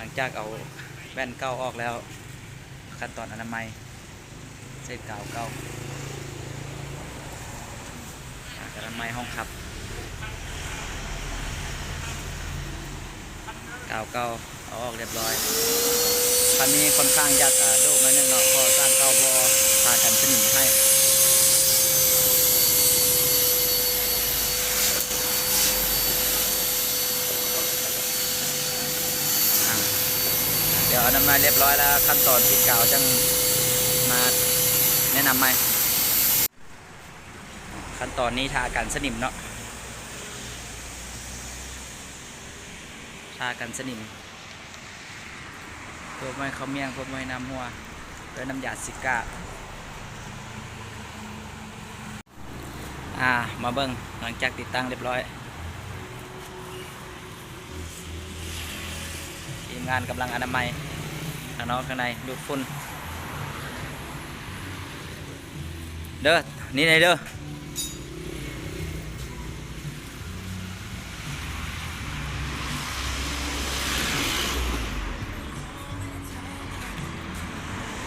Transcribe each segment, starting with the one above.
ຫຼັງຈາກເອົາແວ່ນເກົ່າອອກແລ້ວ ຂັ້ນຕອນອະນາໄມ ເຊັດກາວເກົ່າ ອາ ອະນາໄມຫ້ອງຂັບ ກາວເກົ່າເອົາອອກລຽບລ້ອຍ. ຄັນນີ້ຂ້ອນຂ້າງຢາກ ອາ ໂດກໜ້ອຍໜຶ່ງເນາະ ເພາະວ່າສ້າງເກົ່າບໍ່ທາກັນສະໜິມໃຫ້. ອ່າ ດຽວອະນາໄມລຽບລ້ອຍແລ້ວ ຂັ້ນຕອນຕິດກາວຈັ່ງມາແນະນຳໃໝ່. ຂັ້ນຕອນນີ້ທາກັນສະໜິມເນາະ ທາກັນສະໜິມ ເພື່ອບໍ່ໃຫ້ເຂົ້າໝ້ຽງ ເພື່ອບໍ່ໃຫ້ນ້ຳຮົ່ວ ດ້ວຍນ້ຳຢາຊິກ້າ. ອ່າ ມາເບິ່ງ ຫຼັງຈາກຕິດຕັ້ງລຽບລ້ອຍ ທີມງານກຳລັງອະນາໄມ ຂ້າງນອກຂ້າງໃນ ດູດຝຸ່ນເດີ ນີ້ໄດເດີ.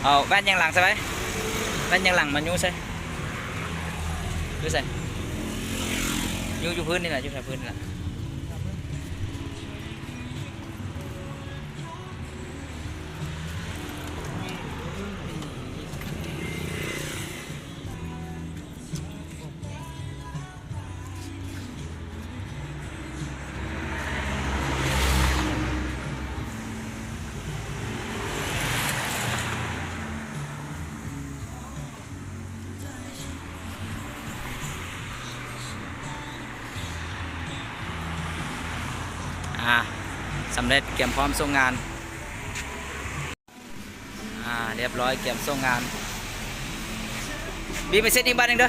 ເອົາແວ່ນຍາງຫຼັງໃສ່ໄວ້ ແວ່ນຍາງຫຼັງມາຍູ້ໃສ່ ຢູ່ໃສ ຢູ່ ຢູ່ພື້ນນີ້ແຫຼະ ຢູ່ແຖວພື້ນນີ້ແຫຼະ. ອ່າ ສຳເລັດ ກຽມພ້ອມສົ່ງງານ. ອ່າ ລຽບລ້ອຍ ກຽມສົ່ງງານ. ບີບໄປເຊັດອີກບາດໜຶ່ງເດີ.